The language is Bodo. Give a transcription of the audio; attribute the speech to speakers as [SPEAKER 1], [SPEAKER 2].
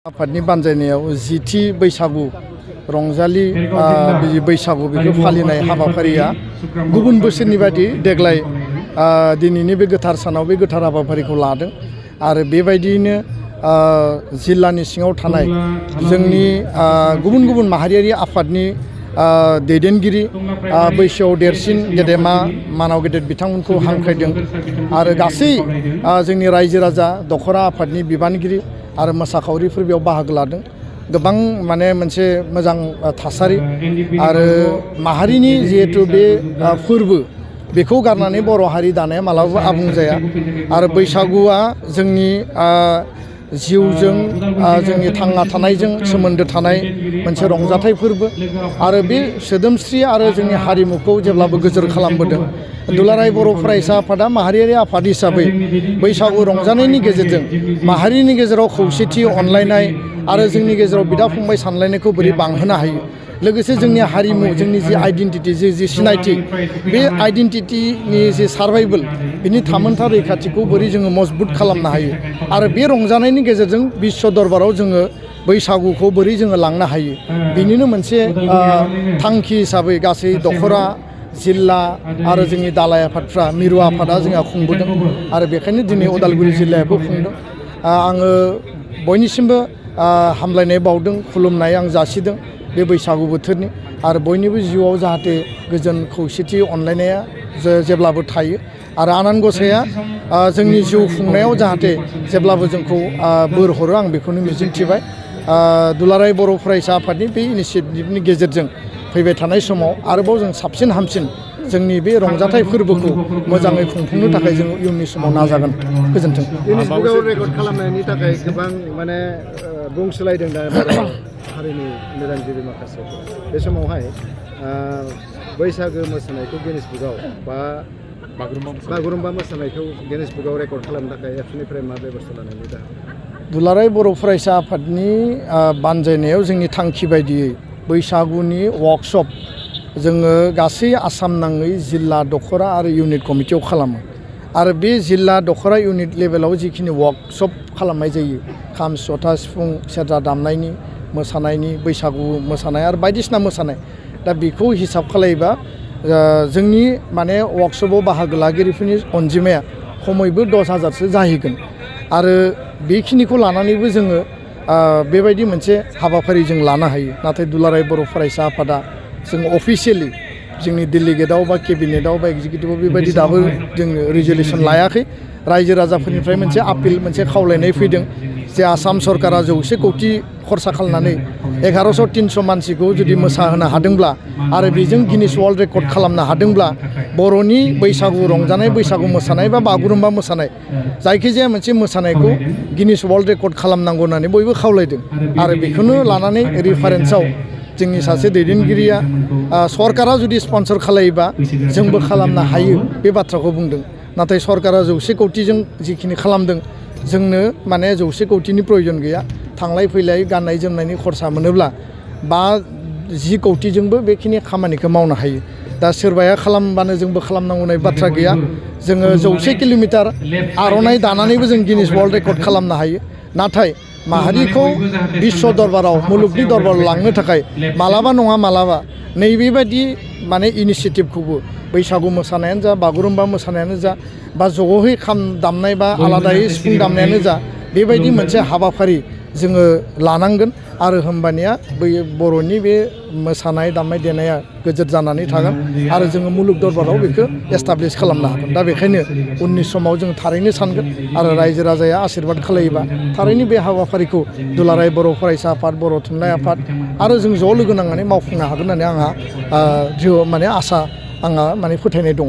[SPEAKER 1] आफादनि बानजायनायाव जिथि बैसागु रंजालि बैसागु बेखौ फालिनाय हाबाफारिया गुबुन बोसोरनि बायदि देग्लाय दिनैनि बे गोथार सानाव बे गोथार हाबाफारिखौ लादों आरो बेबायदियैनो जिल्लानि सिङाव थानाय जोंनि गुबुन गुबुन माहारियारि आफादनि दैदेनगिरि बैसोआव देरसिन गेदेमा मानाव गेदेर बिथांमोनखौ हांख्रायदों आरो गासै जोंनि रायजो राजा दखरा आफादनि बिबानगिरि आरो मोसाखावरिफोर बेयाव बाहागो लादों गोबां माने मोनसे मोजां थासारि आरो माहारिनि जिहेतु बे फोरबो बेखौ गारनानै बर' हारि दानाया मालाबाबो आबुं जाया आरो बैसागुआ जोंनि जिउजों जोंनि थांना थानायजों सोमोन्दो थानाय मोनसे रंजाथाइ फोरबो आरो बे सोदोमस्रि आरो जोंनि हारिमुखौ जेब्लाबो गोजोर खालामबोदों। दुलाराय बर' फरायसा आफादा माहारियारि आफाद हिसाबै बैसागु रंजानायनि गेजेरजों माहारिनि गेजेराव खौसेथि अनलायनाय आरो जोंनि गेजेराव बिदा फंबाय सानलायनायखौ बोरै बांहोनो हायो लोगोसे जोंनि हारिमु जोंनि जि आइडेन्टिटि जि सिनायथि बे आइडेन्टिटिनि जि सार्भाइभेल बिनि थामोनथा रैखाथिखौ बोरै जोङो मजबुत खालामनो हायो आरो बे रंजानायनि गेजेरजों बिश्व दरबाराव जोङो बैसागुखौ बोरै जोङो लांनो हायो बिनिनो मोनसे थांखि हिसाबै गासै दखरा जिल्ला आरो जोंनि दालाय आफादफ्रा मिरु आफादा जोंहा खुंबोदों आरो बेखायनो दिनै उदालगुरि जिल्लायाबो खुंदों। आङो बयनिसिमबो हामलायनाय बावदों खुलुमनाय आं जासिदों बे बैसागु बोथोरनि आरो बयनिबो जिउआव जाहाथे गोजोन खौसेथि अनलायनाया जेब्लाबो थायो आरो आनान गसाइया जोंनि जिउ खुंनायाव जाहाथे जेब्लाबो जोंखौ बोर हरो आं बेखौनो मिजिंथिबाय। दुलाराय बर' फरायसा आफादनि बे इनिसियेटिभनि गेजेरजों फैबाय थानाय समाव आरोबाव जों साबसिन हामसिन जोंनि बे रंजाथाइ फोरबोखौ मोजाङै खुंफुंनो थाखाय जों इयुननि समाव नाजागोन। गोजोन्थों।
[SPEAKER 2] गिनिस बुकआव रेकर्ड खालामनायनि थाखाय गोबां माने बुंसोलायदों दा बर' हारिनि मोजांगिरि माखासे बे समावहाय बैसागो मोसानायखौ गिनिस बुकआव बा बागुरुम्बा मोसानायखौ गिनिस बुकआव रेकर्ड खालामनो थाखाय एबसुनिफ्राय मा बेबस्था लानायनि दा
[SPEAKER 1] दुलाराय बर' फरायसा आफादनि बानजायनायाव जोंनि थांखि बायदियै बैसागुनि वार्कशप जोङो गासै आसाम नाङै जिल्ला दखरा आरो इउनिट कमिटियाव खालामो आरो बे जिल्ला दखरा इउनिट लेभेलाव जिखिनि वार्कशप खालामनाय जायो खाम जथा सिफुं सेरजा दामनायनि मोसानायनि बैसागु मोसानाय आरो बायदिसिना मोसानाय दा बेखौ हिसाब खालायोबा जोंनि माने वार्कशपआव बाहागो लागिरिफोरनि अनजिमाया खमैबो 10,000सो जाहैगोन आरो बेखिनिखौ लानानैबो जोङो बेबायदि मोनसे हाबाफारि जों लानो हायो। नाथाय दुलाराय बर' फरायसा आफादा जों अफिसियेलि जोंनि डेलिगेटआव बा केबिनेटआव बा एक्जिकिउटिभआव बेबायदि दाबो जोङो रिजलिउसन लायाखै। रायजो राजाफोरनिफ्राय मोनसे आपिल मोनसे खावलायनाय फैदों जे आसाम सरकारा 100 कोटि खरसा खालामनानै 1100-300 मानसिखौ जुदि मोसाहोनो हादोंब्ला आरो बेजों गिनिस वर्ल्ड रेकर्ड खालामनो हादोंब्ला बर'नि बैसागु रंजानाय बैसागु मोसानाय बा बागुरुम्बा मोसानाय जायखिजाया मोनसे मोसानायखौ गिनिस वर्ल्ड रेकर्ड खालामनांगौ होननानै बयबो खावलायदों आरो बेखौनो लानानै रेफारेन्सआव जोंनि सासे दैदेनगिरिया सरकारा जुदि स्पन्सर खालायोबा जोंबो खालामनो हायो बे बाथ्राखौ बुंदों। नाथाय सरकारा 100 कोटिजों जिखिनि खालामदों जोंनो माने 100 कोटिनि प्रयजन गैया। थांलाय फैलाय गाननाय जोमनायनि खरसा मोनोब्ला 5-10 कोटिजोंबो बेखिनि खामानिखौ मावनो हायो। दा सोरबाया खालामबानो जोंबो खालामनांगौ होननाय बाथ्रा गैया। जोङो 100 किल'मिटार आर'नाइ दानानैबो जों गिनिस वर्ल्ड रेकर्ड खालामनो हायो। नाथाय माहारिखौ बिश्व दरबाराव मुलुगनि दरबाराव लांनो थाखाय मालाबा नङा मालाबा नैबेबायदि माने इनिसियेटिभखौबो बैसागु मोसानायानो जा बागुरुम्बा मोसानायानो जा बा ज'है खाम दामनाय बा आलादायै सिफुं दामनायानो जा बेबायदि मोनसे हाबाफारि जोङो लानांगोन आरो होमबानिया बै बर'नि बे मोसानाय दामनाय देनाया गोजोर जानानै थागोन आरो जोङो मुलुग दरबाराव बेखौ एस्टाब्लिस खालामनो हागोन। दा बेखायनो उननि समाव जों थारैनो सानगोन आरो रायजो राजाया आशीर्बाद खालायोबा थारैनो बे हाबाफारिखौ दुलाराय बर' फरायसा आफाद बर' थुनलाइ आफाद आरो जों ज' लोगो नांनानै मावफुंनो हागोन होननानै आंहा माने आसा आंहा माने फोथायनाय दङ।